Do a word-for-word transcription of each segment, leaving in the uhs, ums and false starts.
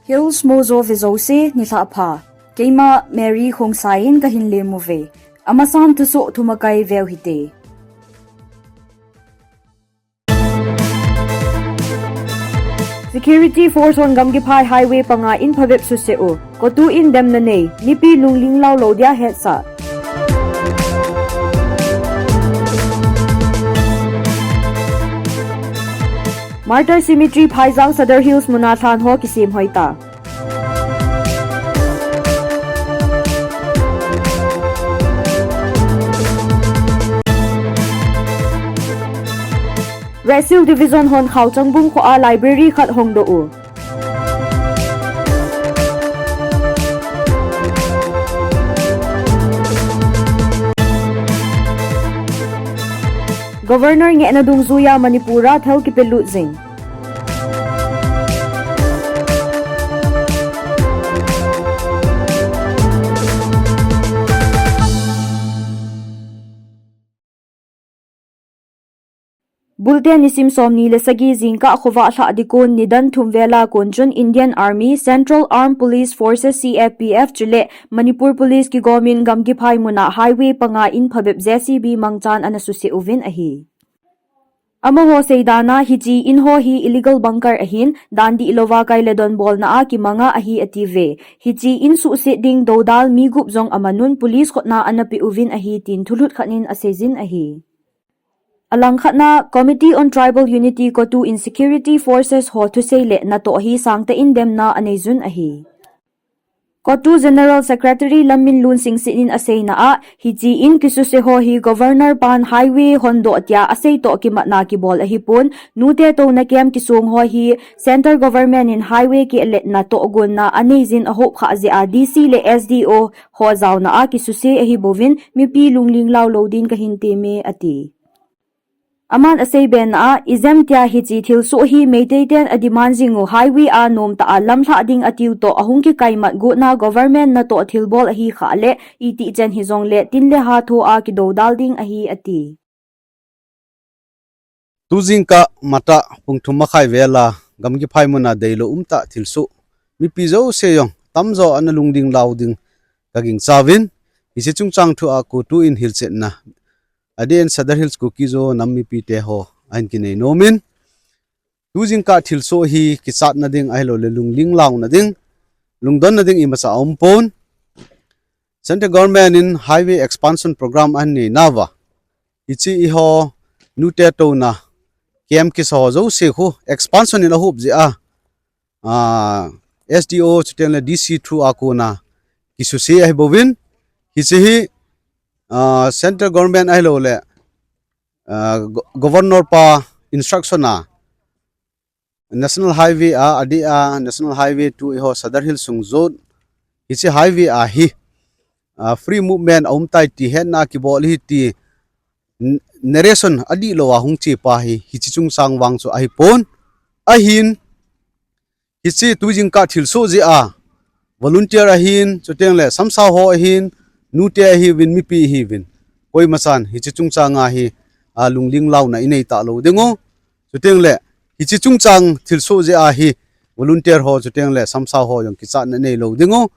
Hills Mojo ve jouse nilhah pha. Keima Mary Khongsai in kahin lem uve. Amasan thusoh thumakai veu hite. Security Force hon Gamgiphai Highway panga in phabep suse u. COTU in demna nei, mipi lungling lau lou dia hetsah. Martyr Cemetery Phaijang Sadar Hills muna lhan ho kisem hoi ta. Red Shield Division hon Khaochangbung khoa library khat hongdoh u. Governor ngehna dungjuiya Manipur a thal kipelut jing. Bulte nisim somni le sagi jingkah khovah lhah ding kon nidan thum vela kon chun Indian Army, Central Armed Police Forces, C A P F chule Manipur Police kigomin Gamgiphai muna highway panga in phabep J C B mangchan ana suse uvin ahi. Amaho seidana hiche in ho hi illegal bunker ahin, dan dihlouva kai le don bolna a kimanga ahi atiuve. Hiche in suhset ding doudal mi gup jong amanun police khutna ana pe uvin ahi tin thulhut khat in aseijin ahi. Alangkhatna, Committee on Tribal Unity COTU in Security Forces ho thusei le natoh hi sangtah in demna aneijun ahi. COTU General Secretary Lamminlun Singsit in aseina a, hiche in kisuse ho hi Governor pan highway hondoh tia asei toh kimatna kibol ahipon, nute touna camp kisong ho hi Centre Government in highway keh le natoh gonna aneijin ahop khah jeh a D C le S D O ho jaona a kisuse ahibouvin, mipi lungling lau lou din kahin temme ati. Aman aseibe na a, ijemtia hiche thilsoh hi Meitei ten ademand jing u highway a nomtah a lamlhah ding atiu toh ahung kikaimat gotna government natoh thilbol ahi khah le, itih chen hijongle tin le ha thoa kidoudal ding ahi ati. Tu jingkah matah pung thum makhai vela Gamgiphai muna deilou umtah thilsoh mipi jouse jong tamjo ana lungding lau ding kagingchauvin, hiche chungchang thua COTU in hilchetna adeh in Sadar Hills Kuki-Zo nam mipite ho ahin kinei nomin, tu jingkah thilsoh hi kichatna ding ahiloule lungling launa ding, lungdonna ding imacha aumpon. Central Government in Highway Expansion Program ahin neinauva, hiche eiho nute touna camp kisa ho jouse khu expansion in ahop jeh a, S D O chuteng le D C through a kona kisuse ahibouvin, hiche hi Central Government ahiloule Governor pa instruction a National Highway a adeh a National Highway tu eiho Sadar Hills sung jot hiche highway a hi free movement aumtai ti hetna kibol ahi ti narration adihlou a hung chepa hi hiche chungchang vang chu ahipon. Ahin hiche tu jingkah thilsoh jeh a volunteer ahin, chuteng le samsao ho ahin, nute ahiuvin, mipi ahiuvin, koimachan hiche chungchanga hi lungling launa inei talou dingu. Chuteng le hiche chungchang thilsoh jeh a hi volunteer ho chuteng le samsao ho jong kichatna neilou dingu.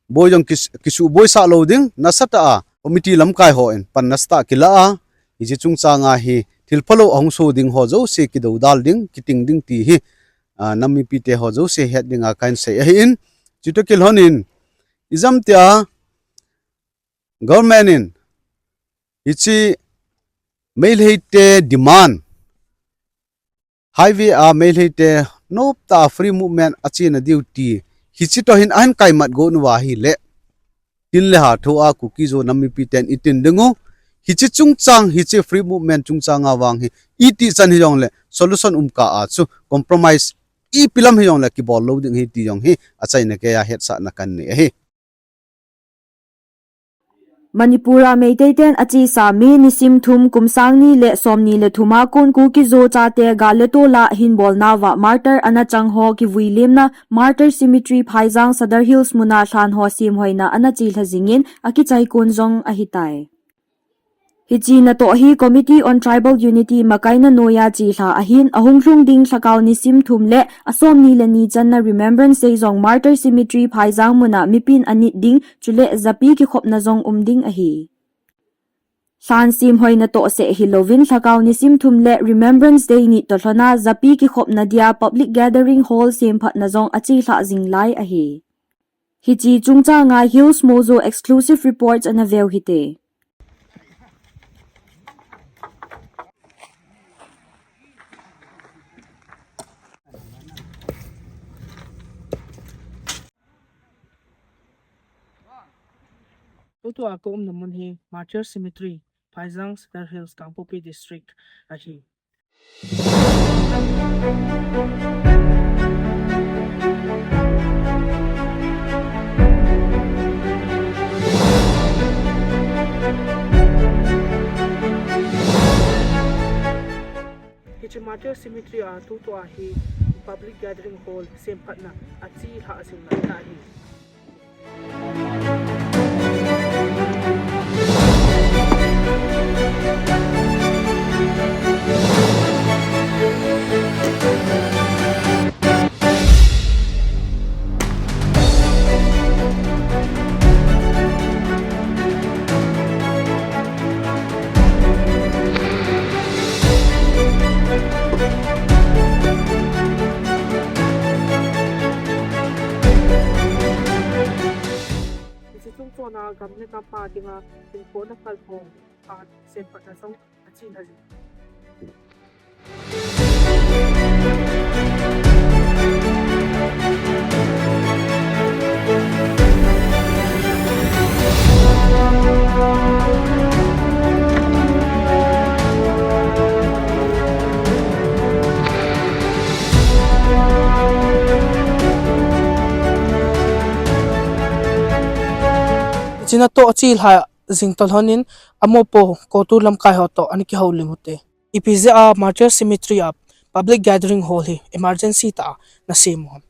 Boi jong kisuh boisah lou ding, nasatah a committee lamkai hon pan nasatah a kilah a, hiche chungchanga hi thil phalou ahung soh ding ho jouse kidoudal ding, kiting ding ti hi nam mipite ho jouse het dinga kahin sei ahin, chutoh kilhonin ijemtia government in hiche Meiteite demand highway a Meiteite noptah a free movement achena diu ti hiche toh hin ahin kaimat got uva ahile, tin le ha thoa Kuki-Zo nam mipiten itin dingu, hiche chungchang hiche free movement chungchanga vang hi itih chan hijongle solution umkah a chu compromise ipi lam hijongle kibol lou ding ahi ti jong hi achaina keiya hetsahna kahin nei ahi. Manipur a Meiteiten achesa May nisim thum kum sang ni le somni le thum a kon Kuki-Zo chate gal le tol a hinbolnauva martyr ana chang ho kivuilimna Martyr Cemetery Phaijang Sadar Hills muna lhan ho semhoina ana chelha jingin akichai kon jong ahitai. Hiche natoh hi Committee on Tribal Unity makaina noiya chelha ahin, ahung lhung ding lhakao nisim thum le asom ni le ni channa Remembrance Day jong Martyr Cemetery Phaijang muna mipin anit ding, chule japi kikhopna jong um ding ahi. Lhan sem hoi natoh seh hilouvin lhakao nisim thum le Remembrance Day ni toh lhona japi kikhopna dia public gathering hall semphatna jong achelhah jing lai ahi. Hiche chungchanga Hills Mojo exclusive reports ana veu hite. Tutua ka umna mun hi Martyr Cemetery, Phaijang, Sadar Hills, Kangpokpi District ahi. Hiche Martyr Cemetery a tutua hi public gathering hall semphatna achelhah jing lai ahi. Hiche chungchona gam le nam a dinga hinkho na phal ho a semphatna jong achelha jing. Hiche natoh chelha jing toh lhonin amopo CoTU lamkai ho toh ana kihoulim ute. Ipi jeh a Martyr Cemetery a public gathering hall hi emergency tah a nasem u ham?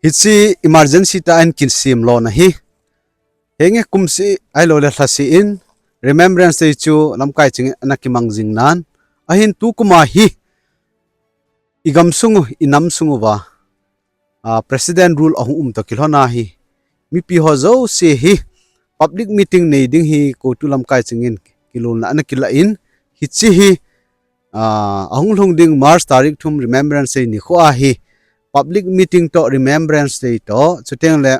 Hiche emergency tah a hin kisem lona hi, henge kumseh ahilou le lhaseh in Remembrance Day chu lamkai chengin ana kimang jing nan, ahin tukum a hi i gamsung u, i namsung uva, ah, President rule ahung um toh kilhona hi, mipi ho jouse hi public meeting nei ding hi CoTU lamkai chengin kilolna ana kilah in, hiche hi, ah, ahung lhung ding March tarik thum Remembrance Day nikho a hi public meeting toh Remembrance Day toh, chuteng le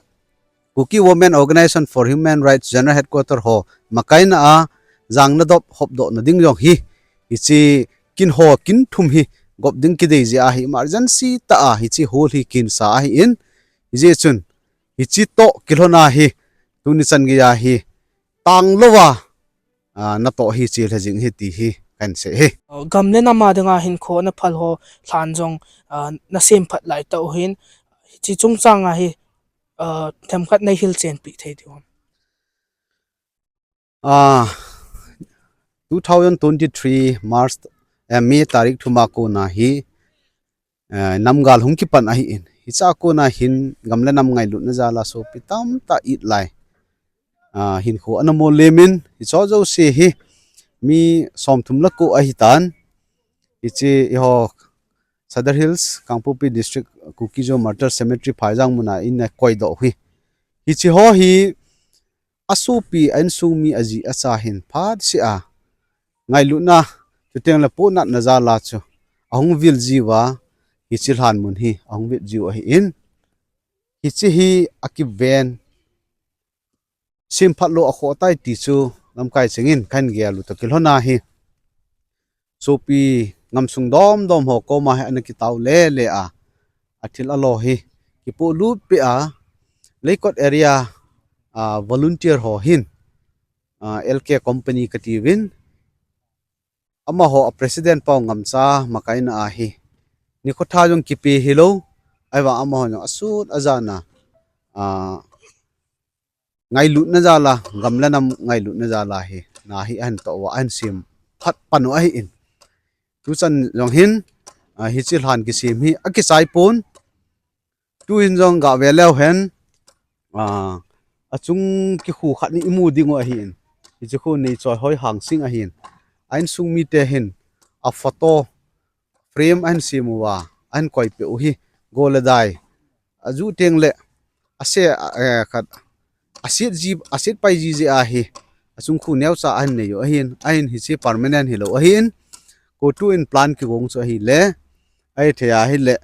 Kuki Women Organization for Human Rights General Headquarter ho makaina a jang nadop hopdoh na ding jong hi, hiche kin ho kin thum hi gop ding kidei jeh a hi emergency tah a hiche hall hi kinsa ahin, hijeh chun hiche toh kilhona hi tuni chan geiya hi tanglouva, ah, natoh hi chelha jing hi ti hi kahin sei hi. Gam le nam a dinga hinkho na phal ho lhan jong, ah, nasem phat lai tah u hin, hiche chungchanga hi, ah, themkhat nei hilchen peh thei diu ham? Ah, two thousand twenty-three March, eh, May tarik thum a kona hi, eh, namgal hung kipan ahin, hiche a kona hin gam le nam ngailutna jal a sopi tamtah it lai, ah, hinkho ana mollem in, hiche jouse hi mi somthum le ko ahitan, hiche eiho Sadar Hills, Kangpokpi District, Kuki Zo Martyr Cemetery Phaijang muna in ana koidoh u hi. Hiche ho hi asopi, a insung mi, aji acha hin phatseh a ngailutna, chuteng le pohnatna jal a chu ahung vil jiuva, hiche lhan mun hi ahung vil jiu ahin, hiche hi akiven semphat lou akhoh tai ti chu lamkai chengin kahin gel u toh kilhona hi, sopi gamsung domdom ho koma hi ana kitao lele a, athil alo hi kipolut peh a, Leikot area, ah, volunteer ho hin, ah, L K Company katiuvin, amaho a President Pau Ngamcha makaina a hi nikho tha jong kipe hilou, ahivang amaho jong asut ajan a, ah, ngailutna jal a, gam le nam ngailutna jal a hi na hi ahin toh uva, ahin sem phat pan u ahin, tuchan jong hin, ah, hiche lhan kisem hi akichai pon. Tuhin jong gave leu hen, ah, achung kikhu khat ni imu ding u ahin, hiche khu Neichoihoi Hangsing ahin, a insung mite hin a photo frame ahin sem uva, ahin koipeh u hi, go le dai, aju teng le, ase, eh, khat, aset ji, aset pai ji jeh ahi, achung khu neocha ahin nei u ahin, ahin hiche permanent hilou ahin, COTU in plan kigong chu ahile, ahithei ahile,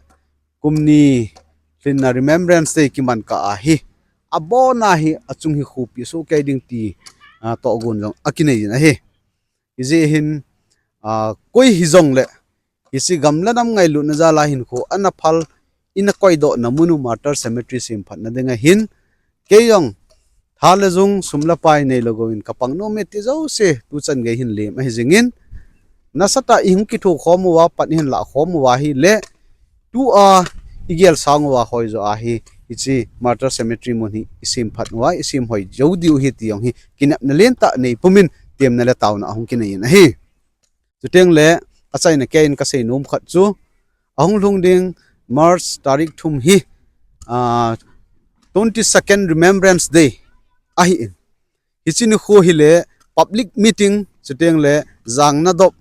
kum ni lhinna Remembrance Day kiman kah ahi, abon a hi achung hi khopi sohkei ding ti, ah, tohgon jong akinei in ahi. Hijeh hin, ah, koi hijongle, hiche gam le nam ngailutna jal a hinkho ana phal, ina koidohna mun u Martyr Cemetery sem phatna ding ahin, kei jong, tha le jung, sum le pai, nei le gou in kapang nom e ti jouse, tuchan gei hin lem ahi jingin, nasatah a ihung kitho khom uva, pan ihin lah khom uva ahile, tua igel sang uva hoijo ahi, hiche Martyr Cemetery mun hi isem phat uva, isem hoi jou diu ahi ti jong hi, kinepna lentah nei pumin, temna le taona ahung kinei in ahi. Chuteng le, achaina kei in kasei nom khat chu, ahung lhung ding March tarik thum hi, ah, twenty-second Remembrance Day ahin. Hiche nikho hile public meeting, chuteng le Jangnadop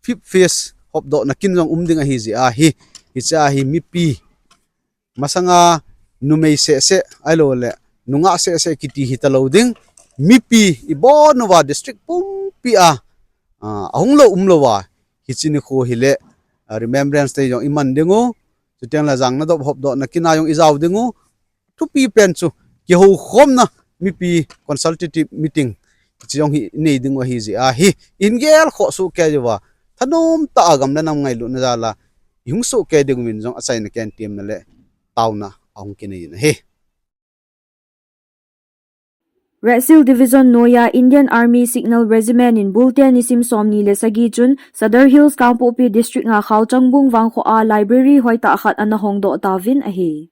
fifth phase hopdohna kin jong um ding ahi jeh ahi, hiche ahi mipi, masanga numei seh seh, ahilou le, nungah seh seh kiti hita lou ding, mipi ibon uva district pumpi a, ah, ahung lou um louva, hiche nikho hile, ah, Remembrance Day jong iman ding u, chuteng le Jangnadop hopdohna kin a jong ijao ding u, thupi pen chu, kihoukhomna mipi consultative meeting, hiche jong hi inei ding u ahi jeh ahi, ihin gel khoh sohkei uva, thanom tah a gam le nam ngailutna jal a, ihung sohkei ding uvin jong achaina kei in temna le taona ahung kinei in ahi. Red Shield Division noiya Indian Army Signal Regiment in Bulte nisim somni le sagi chun Sadar Hills Kangpokpi District a Khaochangbung vangkho a library hoitah khat ana hongdoh tauvin ahi.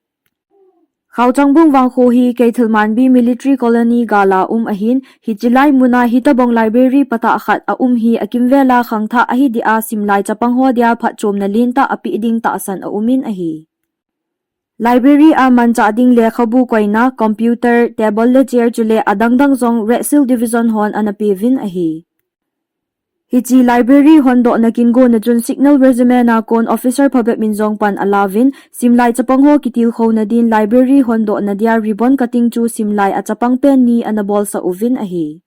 Khaochangbung vangkho hi Keithelmanbi Military Colony gal a um ahin, hiche lai mun a hitobang library patah khat aum hi akimvel a khangthah ahi dia simlai chapang ho dia phatchomna lentah apeh ding tahsan aumin ahi. Library a manchah ding lekhabu koina, computer, table le chair chule adangdang jong Red Shield Division hon ana peuvin ahi. Hiche library hondohna kin gonna chun Signal Regiment a kon officer phabep in jong pan alauvin, simlai chapang ho kitilkhouna din library hondohna dia ribbon cutting chu simlai a chapang pen ni ana bolsah uvin ahi.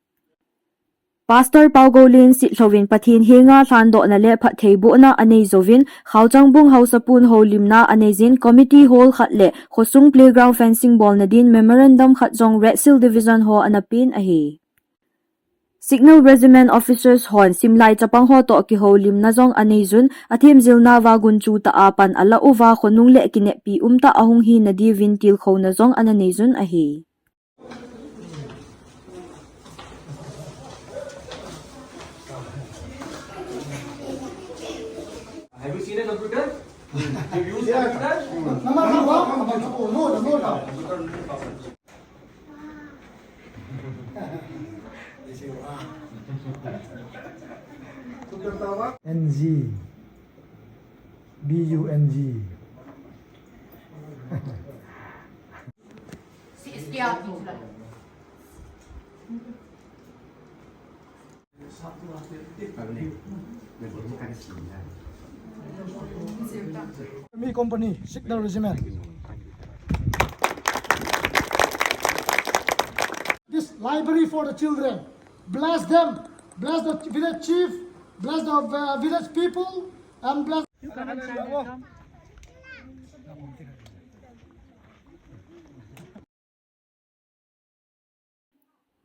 Pastor Paugoulen Sitlhou in Pathen henga lhandohna le phattheibohna anei jouvin, Khaochangbung haosapun houlimna anei jin committee hall khat le khosung playground fencing bolna din memorandum khat jong Red Shield Division ho ana pen ahi. Signal Regiment officers hon simlai chapang ho toh kihoulimna jong anei jun, athemjilna uva gunchu tah a pan alah uva khonung le kineppi umtah ahung hina diuvin tilkhouna jong ana nei jun ahi. Have you seen a computer? You've used computer? N G. B U N G. Army Company, Signal Regiment. This library for the children. Bless them. Bless the village chief. Bless the, uh, village people. And bless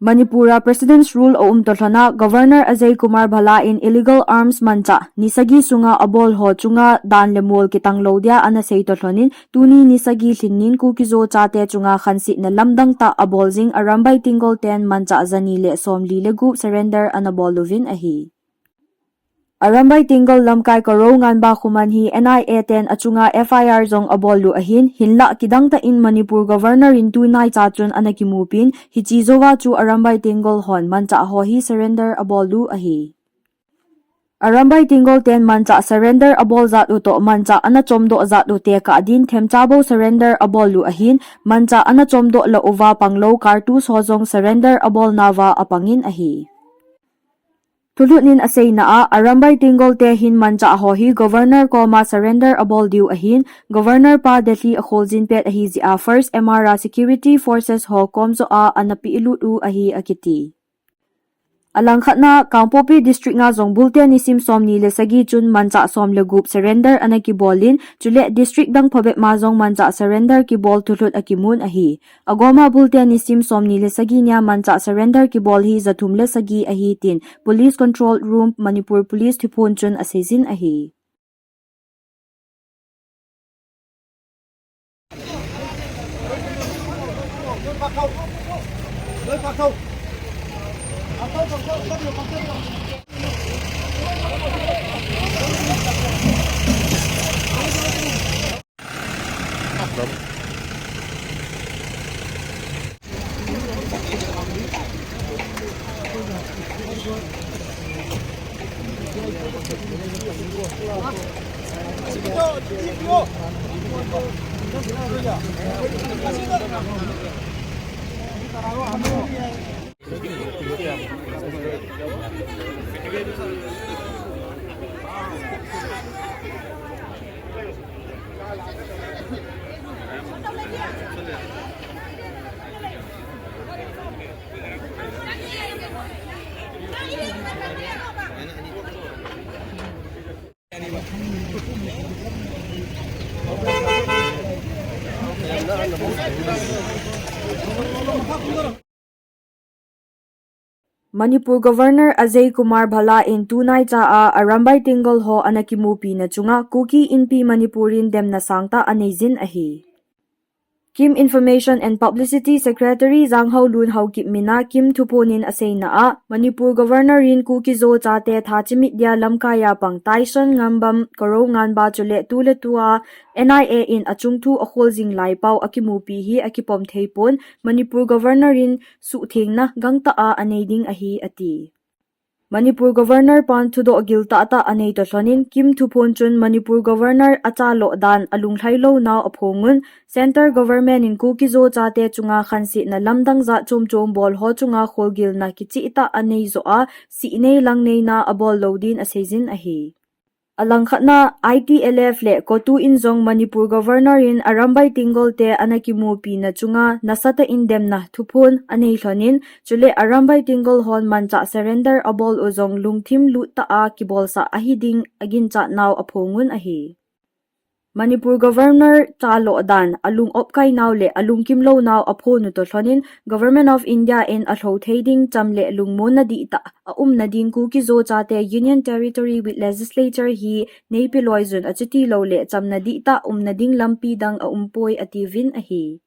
Manipur a President's Rule aum toh lhon a Governor Ajay Kumar Bhalla in illegal arms manchah ni sagi sunga abol ho chunga dan le mol kitang lou dia ana sei toh lhon in tuni ni sagi lhin nin Kuki-Zo chate chunga khansetna lamdang tah abol jing Arambai Tenggol ten manchah jani le somli le gup surrender ana bol uvin ahi. Arambai Tenggol lamkai Korounganba Khuman hi N I A ten achunga F I R jong abol u ahin, hinlah kidang tah in Manipur Governor in tunaicha chun ana kimupin, hiche jouva chu Arambai Tenggol hon manchah ho hi surrender abol u ahi. Arambai Tenggol ten manchah surrender abol jat u toh manchah ana chomdoh jat u tekah din themcha bou surrender abol u ahin, manchah ana chomdoh lah uva panglou cartridge ho jong surrender abol nauva apangin ahi. Thulhut in aseina a, Arambai Tenggol te hin manchah ho hi Governor koma surrender abol diu ahin, Governor pa Delhi akholjin pet ahi jeh a First M R a security forces ho kom joh a ana pehlut u ahi akiti. Alangkhat na, Kangpokpi District a jong Bulte nisim somni le sagi chun manchah som le gup surrender ana kibol in, chule district dang phabep ma jong manchah surrender kibol thulhut akimun ahi. Agoma Bulte nisim somni le sagi nia manchah surrender kibol hi jathum le sagi ahi tin Police Control Room Manipur Police thuphon chun aseijin ahi. Manipur Governor Ajay Kumar Bhalla in tunaicha a Arambai Tenggol ho ana kimupina chunga Kuki Inpi Manipur in demna sangtah aneijin ahi. KIM Information and Publicity Secretary Janghaolun Haokip mina KIM thuphon in aseina a, Manipur Governor in Kuki-Zo chate thachimit dia lamkai a pang Tyson Ngangbam, Korounganba chule tuletua N I A in achung thu akholjing lai pao akimupi hi akipom theipon, Manipur Governor in suhthengna gangtah a anei ding ahi ati. Manipur Governor pan thudoh giltah tah anei toh lhonin KIM thuphon chun Manipur Governor achaloh dan alunglhai lou nau aphongun, Centre Government in Kuki-Zo chate chunga khansetna lamdang jat chomchom bol ho chunga kholgilna kichehtah anei joh a, sihnei langneina abol lou din aseijin ahi. Alangkhat na, I T L F le CoTU in jong Manipur Governor in Arambai Tenggol te ana kimupina chunga nasatah in demna thuphon anei lhonin, chule Arambai Tenggol hon manchah surrender abol u jong lungthim luttah a kibolsah ahi ding aginchat nau aphongun ahi. Manipur Governor chaloh dan, alung opkai nau le alungkim lou nau aphonu toh lhonin, Government of India in alhou thei ding cham le lungmonna dihtah aumna ding Kuki-Zo chate Union Territory with Legislature hi neipe loijun achuti lou le chamna dihtah umna ding lampi dang aumpoi atiuvin ahi.